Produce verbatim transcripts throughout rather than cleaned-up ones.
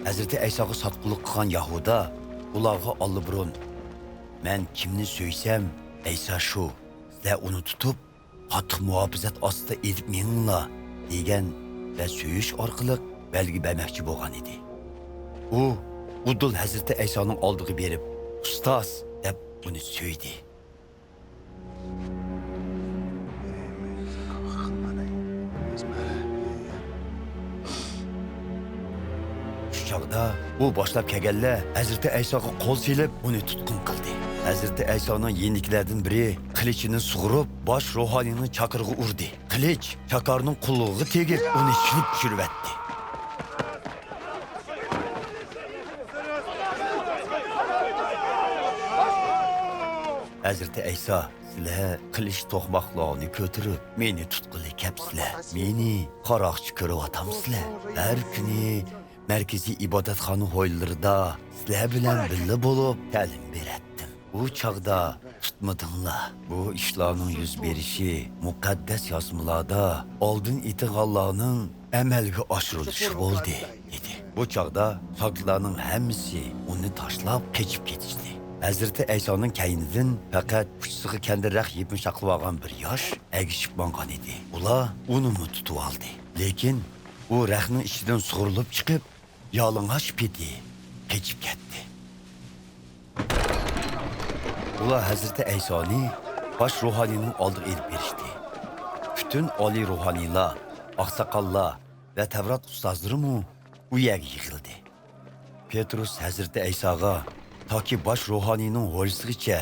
ھەزرىتى ئەيساغا ساتقۇنلۇق قىلغان يەھۇدا ئۇلارغا ئاللىبۇرۇن، «مەن كىمنى سۆيسەم، ئەيسا شۇ، سىلەر ئۇنى تۇتۇپ، قاتتىق مۇھاپىزەت ئاستىدا ئېلىپ مېڭىڭلار» دېگەن ۋە سۆيۈش ئارقىلىق بەلگە بەرمەكچى بولغان ئىدى. ئۇ ئۇدۇل ھەزرىتى ئەيسانىڭ ئالدىغا بېرىپ، «ئۇستاز» دەپ ئۇنى سۆيدى. شۇ چاغدا ئۇ باشلاپ كەلگەنلەر ھەزرىتى ئەيساغا قول سېلىپ، ئۇنى تۇتقۇن قىلدى. ھەزرىتى ئەيسانىڭ يېنىدىكىلەردىن بىرى قىلىچىنى سۇغۇرۇپ، باش روھانىينىڭ چاكىرىغا ئۇردى. قىلىچ چاكارنىڭ قۇلىقىغا تېگىپ، ئۇنى چېلىپ چۈشۈرۈۋەتتى. ھەزرىتى ئەيسا، «سىلەر قىلىچ توقماقلارنى كۆتۈرۈپ، مېنى تۇتقىلى كەپسىلەر. مېنى قاراقچى كۆرۈۋاتامسىلەر؟ ھەر كۈنى مەركىزىي ئىبادەتخانا ھويلىرىدا سىلەر بىلەن بىللە بولۇپ تەلىم بېرەتتىم. ئۇ چاغدا تۇتمىدىڭلار. بۇ ئىشلارنىڭ يۈز بېرىشى مۇقەددەس يازمىلاردا ئالدىن ئېيتىلغانلارنىڭ ئەمەلگە ئاشۇرۇلۇشى بولدى» دېدى. بۇ چاغدا شاگىرتلارنىڭ ھەممىسى ئۇنى تاشلاپ قېچىپ كېتىشتى. ھەزرىتى ئەيسانىڭ كەينىدىن پەقەت ئۇچىسىغا كەندىر رەخ يېپىنچاقلىۋالغان بىر ياش ئەگىشىپ ماڭغان ئىدى. ئۇلار ئۇنىمۇ تۇتۇۋالدى. لېكىن ئۇ رەخنىڭ ئىچىدىن سۇغۇرۇلۇپ چىقىپ، يالىڭاچ پېتى قېچىپ كەتتى. ئۇلار ھەزرىتى ئەيسانى باش روھانىينىڭ ئالدىغا ئېلىپ بېرىشتى. پۈتۈن ئالىي روھانىيلار، ئاقساقاللار ۋە تەۋرات ئۇستازلىرىمۇ ئۇ يەرگە يىغىلدى. پېتروس ھەزرىتى ئەيساغا تاكى باش روھانىينىڭ ھويلىسىغىچە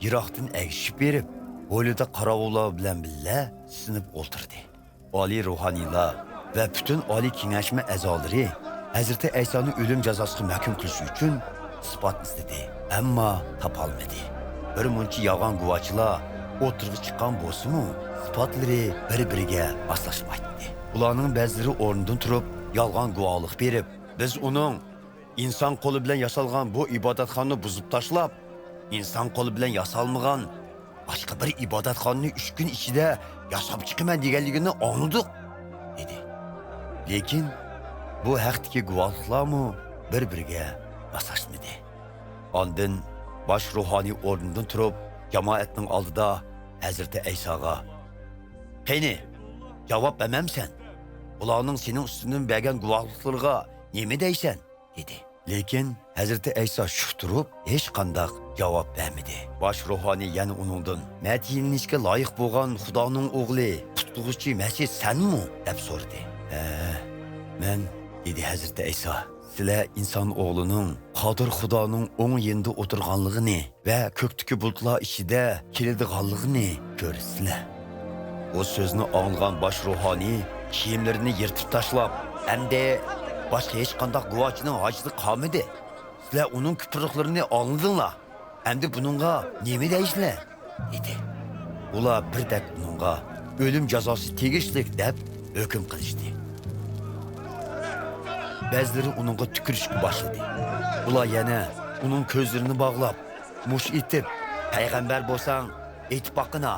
يىراقتىن ئەگىشىپ بېرىپ، ھويلىدا قاراۋۇللار بىلەن بىللە سىنىپ ئولتۇردى. ئالىي روھانىيلار ۋە پۈتۈن ئالىي كېڭەشمە ئەزالىرى ھەزرىتى ئەيسانى ئۆلۈم جازاسىغا مەھكۇم قىلىش ئۈچۈن ئىسپات ئىزدىدى، ئەمما تاپالمىدى. بىر مۇنچە يالغان گۇۋاچىلار ئوتتۇرىغا چىققان بولسىمۇ، ئىسپاتلىرى بىر-بىرىگە ماسلاشمايتتى. ئۇلارنىڭ بەزىلىرى ئورنىدىن تۇرۇپ، يالغان گۇۋاھلىق بېرىپ، «بىز ئۇنىڭ ئىنسان قولى بىلەن ياسالغان بۇ ئىبادەتخانىنى بۇزۇپ تاشلاپ، ئىنسان قولى بىلەن ياسالمىغان باشقا بىر ئىبادەتخانىنى ئۈچ كۈن ئىچىدە ياساپ چىقىمەن دېگەنلىكىنى ئاڭلىدۇق» دېدى. لېكىن بۇ ھەقتىكى گۇۋاھلىقلارمۇ بىر-بىرىگە ماسلاشمىدى. ئاندىن باش روھانىي ئورنىدىن تۇرۇپ، جامائەتنىڭ ئالدىدا ھەزرىتى ئەيساغا، «قېنى، جاۋاب بەرمەمسەن؟ ئۇلارنىڭ سېنىڭ ئۈستۈڭدىن بەرگەن گۇۋاھلىقلىرىغا نېمە دەيسەن؟» دېدى. لېكىن ھەزرىتى ئەيسا شۈك تۇرۇپ، ھېچقانداق جاۋاب بەرمىدى. باش روھانىي يەنە ئۇنىڭدىن، «مەدھىيەلىنىشكە لايىق بولغان خۇدانىڭ ئوغلى، قۇتقۇزغۇچى مەسىھ سەنمۇ؟» دەپ سورىدى. «ھە، مەن» دېدى ھەزرىتى ئەيسا. «سىلەر ئىنسان ئوغلىنىڭ قادىر خۇدانىڭ ئوڭ يېنىدا ئولتۇرغانلىقىنى ۋە كۆكتىكى بۇلۇتلار ئىچىدە كېلىدىغانلىقىنى كۆرىسىلەر.» بۇ سۆزنى ئاڭلىغان باش روھانىي كىيىملىرىنى يىرتىپ تاشلاپ، «ئەمدى باشقا ھېچقانداق گۇۋاچىنىڭ ھاجىتى قالمىدى. سىلەر ئۇنىڭ كۇپۇرلۇقلىرىنى ئاڭلىدىڭلار. ئەمدى بۇنىڭغا نېمە دەيسىلەر؟» دېدى. ئۇلار بىردەك ئۇنىڭغا ئۆلۈم جازاسى تېگىشلىك دەپ ھۆكۈم قىلىشتى. بەزىلىرى ئۇنىڭغا تۈكۈرۈشكە باشلىدى. ئۇلار يەنە ئۇنىڭ كۆزلىرىنى باغلاپ، مۇش ئېتىپ، «پەيغەمبەر بولساڭ، ئېيتىپ باققىنا،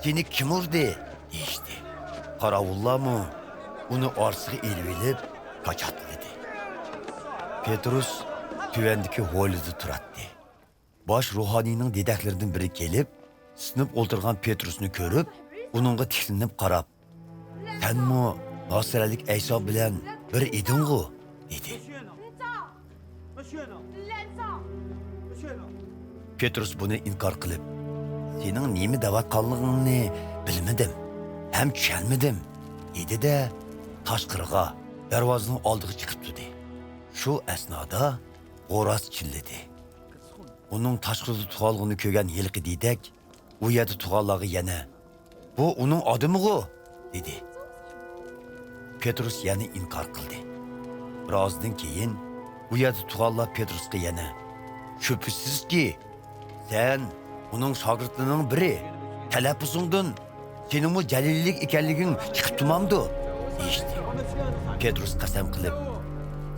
سېنى كىم ئۇردى؟» دېيىشتى. قاراۋۇللارمۇ ئۇنى ئارىسىغا ئېلىۋېلىپ كاچاتلىدى. پېتروس تۆۋەندىكى ھويلىدا تۇراتتى. باش روھانىينىڭ دېدەكلىرىدىن بىرى كېلىپ، سىنىپ ئولتۇرغان پېتروسنى كۆرۈپ، ئۇنىڭغا تىكلىنىپ قاراپ، «سەنمۇ ناسىرەلىك ئەيسا بىلەن بىر ئىدىڭغۇ؟» دېدى. پېتروس بۇنى ئىنكار قىلىپ، «سېنىڭ نېمە دەۋاتقانلىقىڭنى بىلمىدىم ھەم چۈشەنمىدىم» دېدى-دە، تاشقىرىغا، دەرۋازىنىڭ ئالدىغا چىقىپ تۇردى. شۇ ئەسنادا غوراس چىللىدى. ئۇنىڭ تاشقىرىدا تۇرغانلىقىنى كۆرگەن ھېلىقى دېدەك ئۇ يەردە تۇرغانلارغا يەنە، «بۇ ئۇنىڭ ئادىمىغۇ؟» دېدى. پېتروس يەنە ئىنكار قىلدى. بىرئازدىن كېيىن ئۇ يەردە تۇرغانلار پېتروسقا يەنە، «شۈبھىسىزكى، سەن ئۇنىڭ شاگىرتلىرىنىڭ بىرى، تەلەپپۇزۇڭدىن سېنىڭمۇ جەلىلىيلىك ئىكەنلىكىڭ چىقىپ تۇرمامدۇ؟» دېيىشتى. پېتروس قەسەم قىلىپ،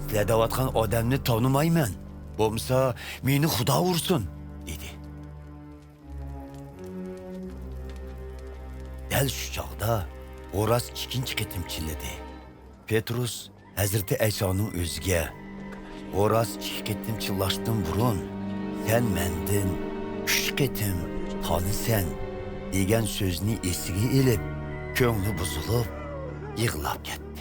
«سىلەر دەۋاتقان ئادەمنى تونۇمايمەن، بولمىسا مېنى خۇدا ئۇرسۇن» دېدى. دەل شۇ چاغدا غوراس ئىككىنچى قېتىم چىللىدى. پېتروس ھەزرىتى ئەيسانىڭ ئۆزىگە، «خوراز ئىككى قېتىم چىللاشتىن بۇرۇن، سەن مەندىن ئۈچ قېتىم تالىسەن» دېگەن سۆزنى ئېسىگە ئېلىپ، كۆڭلى بۇزۇلۇپ، يىغلاپ كەتتى.